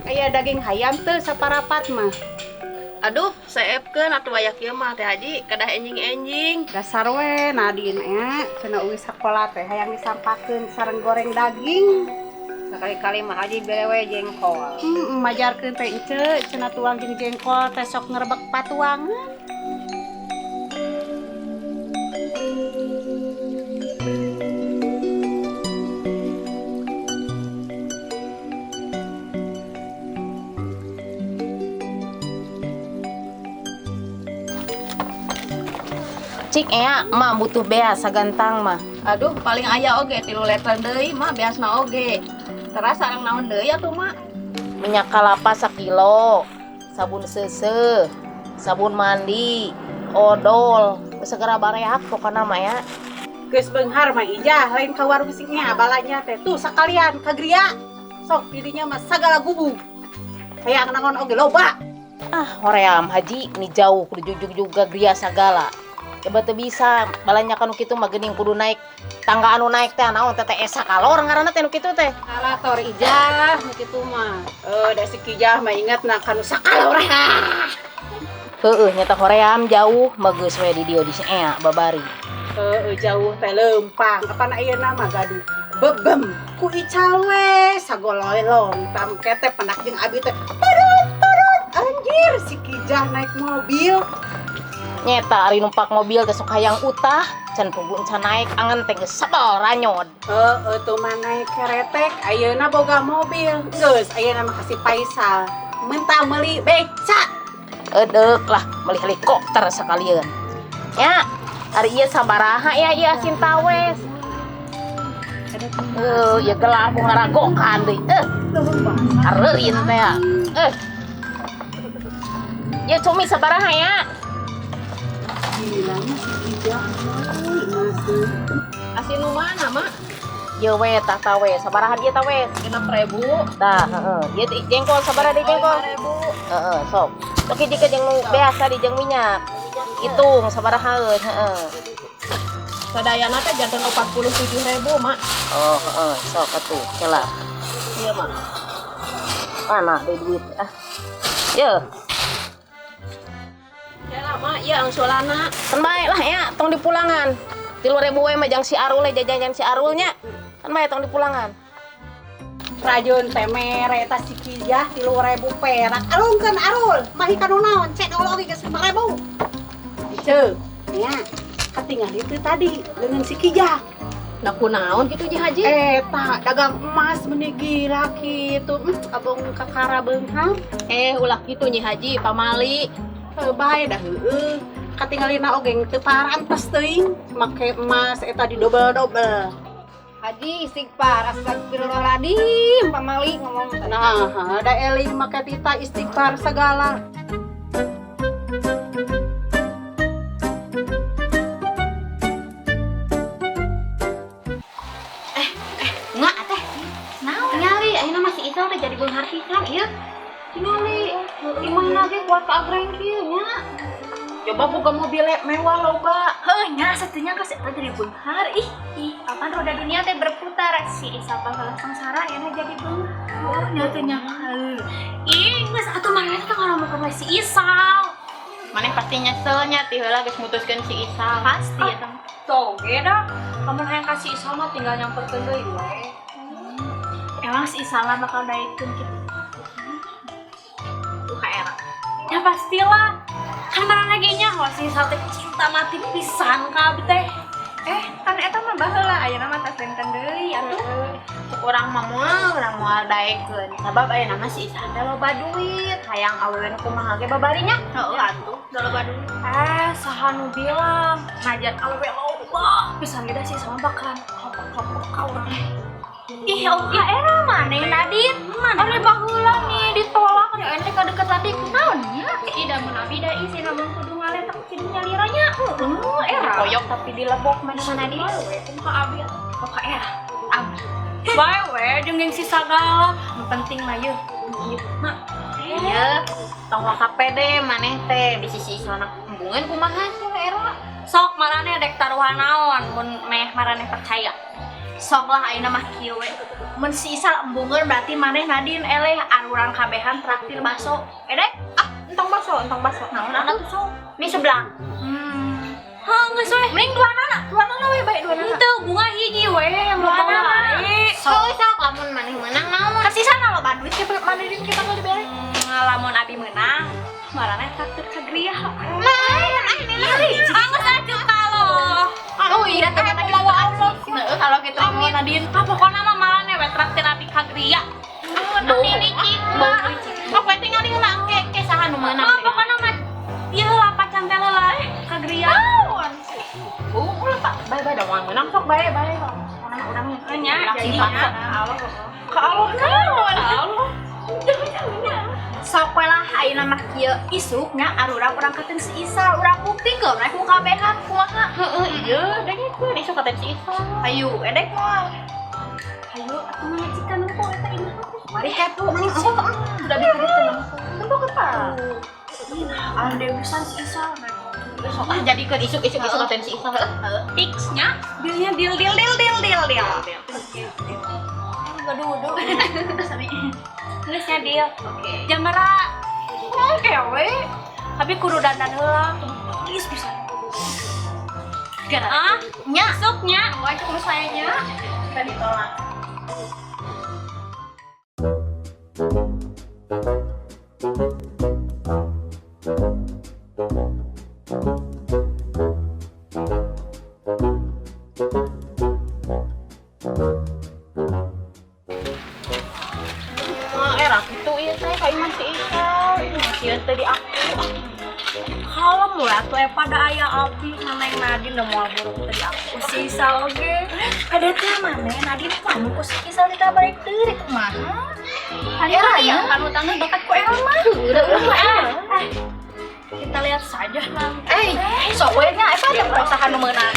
Aya daging hayam teu saparapat mah. Aduh, seepkeun atuh aya kieu mah Teh Haji, kedah enjing-enjing. Dasar we Nadine cenah uwi sakola teh hayang disampakeun sareng goreng daging. Sakali-kali mah Haji bere we jengkol. Majarkeun teh ence cenah tuang jeung jengkol teh sok ngerebek patuangan. Cik ea mah butuh beas sagantang mah. Aduh, paling aya oge 3 liter deui mah beasna oge. Teras sareng naon deui atuh mak? Minyak kalapa sakilo, sabun seuseuh, sabun mandi, odol, segera bareak pokona mah ya. Geus beunghar mah Ijah, lain ka warung sing nya balanya teh. Tuh sakalian ka griya. Sok didinya mah sagala gubug. Hayang naon oge loba. Ah, hoream Haji, ini jauh kudu jujuk juga griya sagala. Coba teu bisa, balanya kanu kitu mah geuning kudu naik tangga anu naik teh naon teh teh esa kalor ngaranna teh nu kitu teh. Kalator Ijah nu kitu mah. Da si Kijah mah ingatna kanu sakalor. Heueuh nya teh hoream jauh mah geus we di dieu di si ea babari. Heueuh jauh teh leumpang, kapan ayeuna mah gaduh bebem ku ical we sagololong tam kete pendak jeung abi teh. Turut turut anjir si Kijah naik mobil. Nyeta ari numpak mobil teh sok hayang utah, can punggung can naik angen teh geus sebel ranyod. Heeh tuh mah naik keretek ayeuna boga mobil. Geus ayeuna mah kasih Faisal. Minta meuli beca. Edeuk lah meuli helikopter sakalian. Ya, ari ieu sabaraha ya ieu asin tawes. Ieu gelang ku ngaragokan deui. Areurin teh ya. Ieu cumi sabaraha ya? Asin nu mana, Mak? Ieu we tah tawe, sabaraha dia tawe? 6.000. Tah, heeh. Ieu teh jengkol sabaraha deui jengkol? 5.000. Heeh, sok. Sok hiji ke jeung nu biasa di jeung minyak. Hitung sabaraha heeh. Sadayana teh janten 47.000, Mak. Oh, heeh, sok atuh, kela. Iya, Mak. Mana deui duit ah. Yeuh. Kela, Mak, ieu angsulana. Kan bae lah ya, tong dipulangan. 3.000 we mah jang si Arul jajan si Arulnya. Kan bae tong dipulangan. Rajun teh mere eta si Kijah 3.000 perak. Alungkeun Arul, mahi kanu naon cek Allah oge geus 5.000. Ceu, nya katingali teu tadi leungeun si Kijah. Nah kunaon kitu Ji Haji? Eta dagang emas meuni gila kitu. Abong kakara beunghar. Ulah kitu Nyi Haji, pamali. Heuh bae dah heueuh. Katingalina oge teu parantos teuing make emas eta di dobel-dobel. Haji istighfar, astagfirullahaladzim, pamali ngomong. Nah, da eling make tita istighfar segala. Enggak teh. Naon? Tingali ayeuna masih Isal teh jadi beunghar pisan ieu. Tingali imahna ge kuat ka agreng kieu nya. Coba boga mobil mewah loba. Heuh nya satunya geus eta jadi beunghar. Ih, ih, kapan roda dunia teh berputar si Isal bakal sengsara ayeuna jadi beunghar. Oh, nya teh nya. Ih, geus atuh maneh teh ngomongkeun we si Isal. Maneh pasti nyesel nya ti heula geus mutuskeun si Isal. Pasti eta. Toge dah. Lamun hayang ka si Isal mah tinggal nyamperkeun deui we. Emang si Isal mah bakal daekeun kitu. Tuh ka era. Ya pastilah. Kan mana lagi nya kalau si Isal teh cinta mati pisan ka abi teh. Kan eta mah baheula ayeuna mah tas benten deui atuh. Cek urang mah moal, urang moal daekeun. Sabab ayeuna mah si Isal teh loba duit, hayang awewe nu kumaha ge babarinya. Heeh atuh, da loba duit. Saha nu bilang najan awewe loba pisan ge da si Isal mah bakalan kopok-kopok ka urang. Ih, ya Allah, era maneh Nadine? Mana baheula nih ditolak nih ente kadeket tadi kunaon nya? Ih, da mun abi da isi namun kudu ngaletak kudu nyaliranya. Heeh, era. Koyok tapi dilebok mana Mana Nadine? Bae we kumaha abi atuh? Pokok era. Abi. Bae we jeung gengsi sagala. Nu penting mah yeuh. Ieu mah. Iya, tong waka pede maneh teh bisi si Isal embungan kumaha sih era. Sok maraneh dek taruhan naon mun meh maraneh percaya. Sok lah ayeuna mah kieu we. Mun si Isal embungeun berarti maneh Nadine eleh arurang kabehan traktir baso. Edek? Ah, entong baso, entong baso. Naon atuh sok? Mie sebelah. Heuh, geus we. Mending dua nana we bae dua nana. Henteu bunga hiji we, Dua loba nana. wae. Sok sok lamun maneh meunang naon? Kasih sana loba duit ke Nadine kita mau dibere. Lamun abi meunang, maraneh traktir ka Griya. Nah, ini Anggeus atuh kalau. Oh iya, teman kita Allah. Heeh, kalau gitu Amin Nadine. Ah, pokokna mah maraneh we traktir abi ka Griya. Bau licik. Sok we tingali heula engke ke saha nu meunang. Ah, pokokna mah ieu heula pacan teh heula ka Griya. Ulah Pak, bae-bae da moal meunang sok bae-bae. Urang urangnya. Nya, Jadi jadinya. Ka Allah naon? Ka Allah. Sok we lah ayeuna mah kieu isuk nya arurang urang katen si Isal, urang buktikeun we ku kabehan kumaha. Heeh, iya, dengekeun isuk katen si Isal. Hayu, edek moal. Hayu atuh mah cikan nempo eta imah teh. Mari kepo mending engko udah bikin teu nempo. Nempo ke Pak? Nah, ade pisan si Isal. Sok ah jadikeun isuk-isuk isuk katen si Isal. Heeh. Fix nya. Dealnya deal deal deal deal deal deal. Gaduh. Sami. Geus nya deal. Oke. Jamara. Oke we. Tapi kudu dandan heula. Geus pisan. Ah, Nya, isuk nya. wae kudu saya nya. Kita ditolak. Mah era kitu ieu teh ka imah si Isal. Ih, sieun teh di aku. Kalau mulai atuh pada aya abi neneng Nadine udah moal buruk tadi aku si Isal oge. Ada teh maneh Nadine kamu ku si Isal ditabarik deui kumaha? Era ya, panutanna bakat ku era mah. Udah. Kita lihat saja nanti. Sok we nya eta teh usaha nu meunang.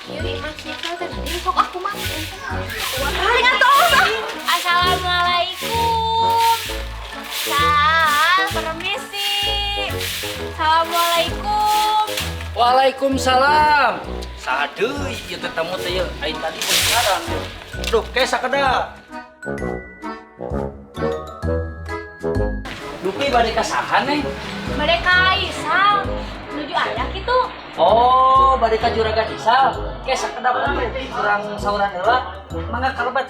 Ieu imah si Isal teh Nadine sok aku mah. Assalamualaikum. Sal, permisi. Assalamualaikum. Waalaikumsalam. Sadeui ieu teh tamu teh ieu. Aing tadi sekarang. Duh, ke sakedap. Dupi bade ka saha neng? Bade ka Isal menuju ayah gitu. Oh, bade ka juragan Isal. Ke sakedap atuh. Urang sauran heula. Mangga kalebet.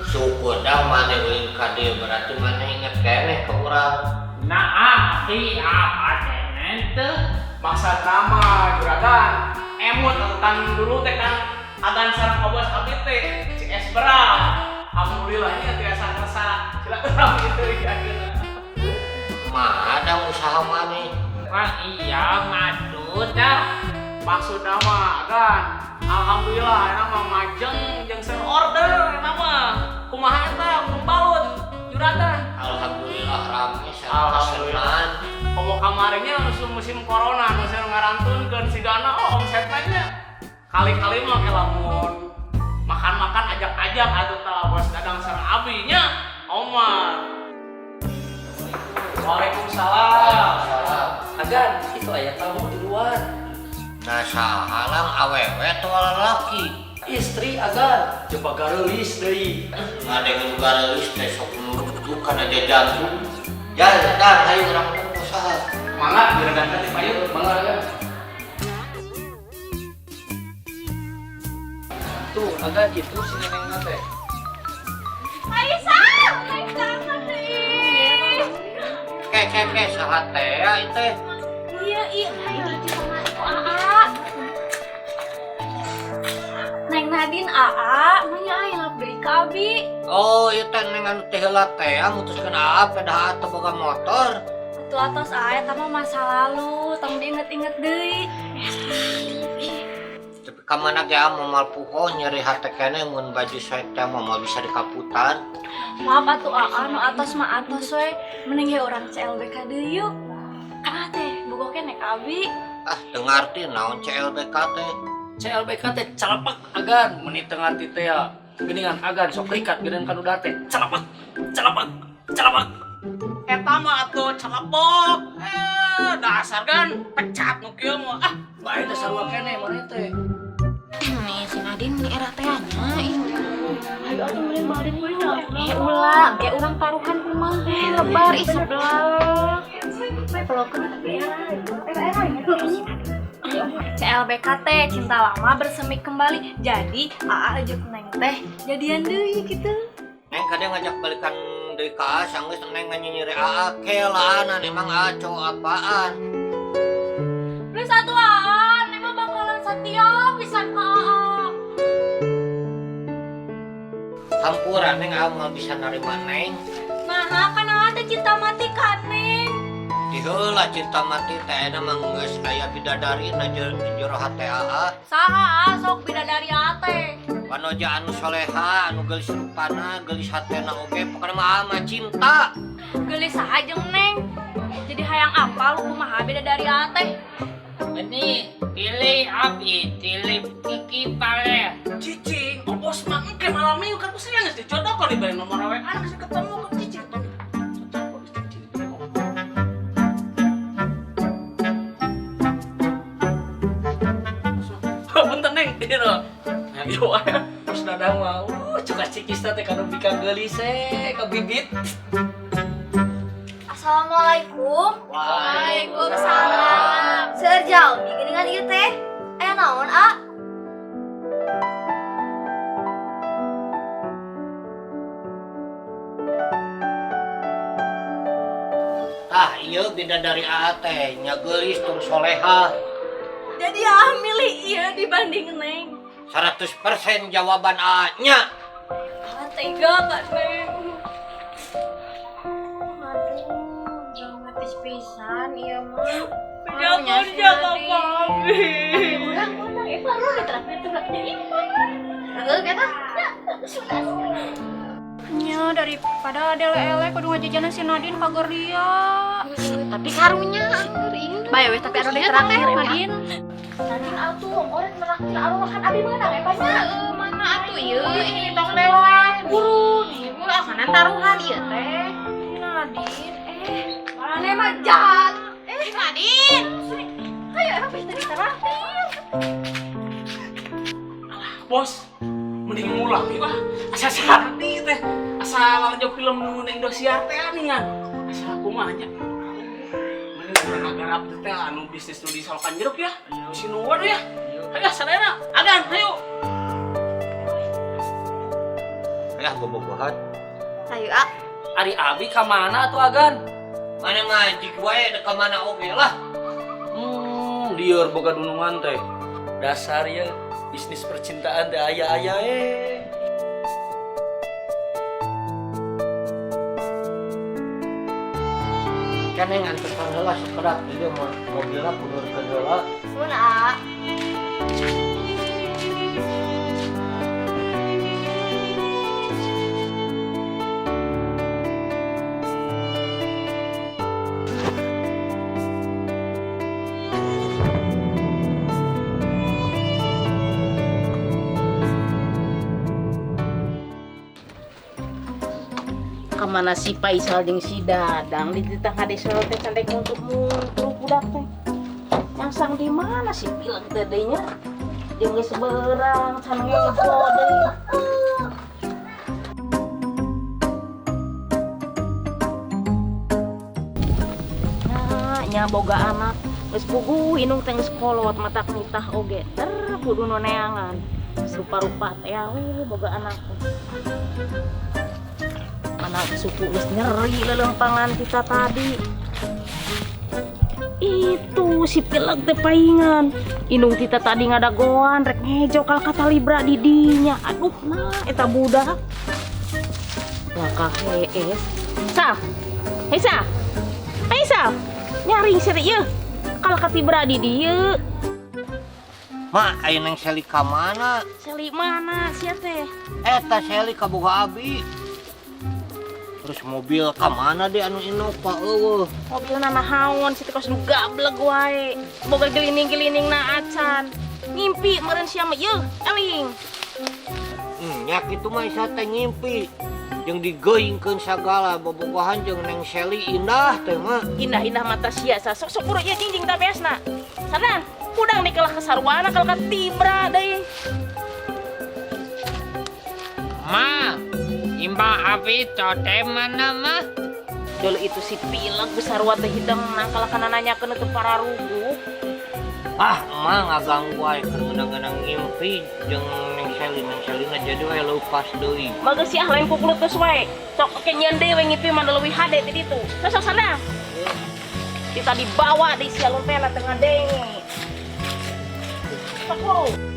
Syukur dah maneh ulin ka dieu berarti maneh inget keneh ka urang. Nah, abdi apa kenen teu? Maksud nama juragan emut tentang dulu teh kan agan sareng obos abdi teh CS beral. Alhamdulillahnya tiasa ngerasa silaturahmi itu ya. Mah ada usaha maneh. Wah iya madu dah. Maksud nama agan alhamdulillah enak mah majeng jeung seur order eta mah. Kumaha eta pembalut juragan. Alhamdulillah rame sareng Alhamdulillah. pesenan. Komo kamarnya musim corona nu seur ngarantunkeun sigana oh omsetna nya. Kali-kali mah ke lamun makan-makan ajak-ajak atuh tah bos dadang sareng abi nya Omar. Waalaikumsalam. Agan, itu aya tamu di luar. Nah saha lang awewe atau lalaki? Istri agan, coba gareulis deui. Ngadengin gareulis teh sok nurut kana jajantung. Jan, dang hayu urang usaha. Mangga juragan teh payu. Mangga agan. Tuh, agan gitu si nenengna teh. Aisyah, Aisyah ih. Ke ke ke saha teh ya teh? Iya, iya, ayo sama aku Aa. Neng Nadine Aa, manya aya lap deui ka abi. Oh, ieu teh neng anu teh heula teh mutuskeun aa pedah aa teu boga motor. Atuh atos aa eta mah masa lalu, tong diinget-inget deui. Tapi ka mana ge aa moal puho nyeri hate keneh mun baju saya teh moal bisa dikaputan. Maaf atuh Aa, nu atos mah atos we. Mending ge urang CLBK deui yuk. Kana teh bogo keneh ka abi. Ah, teu ngarti naon CLBK teh. CLBK teh calapak agan meni teu ngarti teh ya. Geuningan agan sok rikat geuningan kanu dahar teh calapak calapak calapak. Eta mah atuh celepok. Dasar kan pecat nu kieu mah. Ah, bae teh sarua keneh maneh teh. Nih si Nadine meni era teh nya ih. Ayo atuh mending balik we nya. Ulah, kayak urang taruhan kumaha lebar ih sebelah. We pelokeun tapi era. Era CLBKT cinta lama bersemi kembali. Jadi AA jeung Neng teh jadian deui gitu. Neng kadang ngajak balikan deui ka AA sanggeus Neng nganyinyir AA kelaanan emang AA cowok apaan? Geus atuh AA, Neng mah bakalan setia pisan ka AA. Hampura Neng AA moal bisa narima Neng. Nah, kan AA teh cinta mati ka Neng. Diheula cinta mati teh ayeuna mah geus aya bidadari na jero hate AA. Saha sok bidadari AA teh? Wanoja anu soleha, anu geulis rupana, geulis hatena oge, pokona mah AA mah cinta. Geulis saha jeung Neng? Jadi hayang apal kumaha bidadari AA teh? Ini pilih api, pilih Kiki Pale. Cicing, oh bos mah engke malam minggu kan saya geus dijodohkeun diberi nomor WA geus ketemu ke cicing. Punten Neng, ieu lho. Ayo wae, bos Dadang mah cuka cikista teh kanu bikang geulis ka bibit. Assalamualaikum. Waalaikumsalam. Seueur jalmi geuningan ieu teh. Aya naon, A? Tah, ieu bidadari AA teh nya geulis tur soleha. Jadi AA milih ieu dibanding Neng. 100% jawaban AA nya. Ah, tega ka Neng. Aduh, dramatis pisan ieu mah. Jangan jangan mami. Urang Eva lu ditraktir traktir Eva. Heeh, kata. Sudah. Nya daripada ada lele kudu ngajajanan si Nadine kagor dia. Tapi karunya anggur ieu. Bae weh tapi anu ditraktir Nadine. Nadine atuh ongkorek neraktir anu makan abi meunang eta nya. Heeh, mana atuh ieu ini tong lewat. Buru, ieu akanan taruhan ieu teh. Nadine Marane mah jahat. Nadine. Ayo apa tadi traktir. Alah, bos. Mending ngulang ieu ah. Asa sehati teh. Asa lalajo film nu Indosiar teh aningan. Asa kumaha nya. Mending urang ngagarap teh anu bisnis nu di Solokan Jeruk ya. Si nuwun ya. Ayo sadayana, agan hayu. Ayah bobogohan. Hayu ah. Ari abi ka mana atuh agan? Mana mah jig wae ka mana oge lah. Lieur boga dunungan teh. Dasar ya bisnis percintaan teh aya-aya Kan yang ngantesan heula sekerat ieu mobilna pundurkeun heula. Mun A. Kamana si Faisal jeung si Dadang di tengah desa teh candek muntuk-muntuk budak teh. Nyangsang di mana si pilek teh deui nya? Jeung geus beurang can ngejo deui. Nah, nya boga anak geus puguh indung teh geus kolot matak nitah oge. Ter kudu nu neangan. Rupa-rupa teh we boga anak. Anak suku geus nyeri lelempangan kita tadi. Itu si pilek teh paingan. Indung tita tadi ngadagoan rek ngejo kal kata libra di dinya. Aduh nah eta budak. Lakah hees. Sal. Hei Sal. Hei Sal. Nyaring seri ieu. Kal katibra di dieu. Mak, aya Neng Seli ka mana? Seli mana sia teh? Eta Seli ka boga abi. Terus mobil ka mana deh anu Innova eueuh. Mobilna nahaon situ kos nu gablek wae. Boga gelining-gelining na acan. Ngimpi meureun sia mah yeuh, eling. Nya kitu mah Isa teh ngimpi. Jeung digeuingkeun sagala bobogohan jeung Neng Seli indah teh mah. Indah-indah mata sia sa sok sok buru ieu jingjing ta beasna. Sana, kudang deui kalah kasarwana kalah ka tibra deui. Ma, imba abi tote mana mah? Dulu itu si pilek besar teh hidang kalah kana nanyakeun teu pararuguh. Ah, emak ngaganggu wae keur ngeunang-ngeunang ngimpi jeung Neng Seli, Neng Seli na jadi we leupas deui. Bagus sih ah lain kukulutus wae. Sok oke nyeun deui we ngipi mah leuwih hade ti ditu. Sok sok sana. Kita dibawa di sialun teh tengah denge. Sok buru.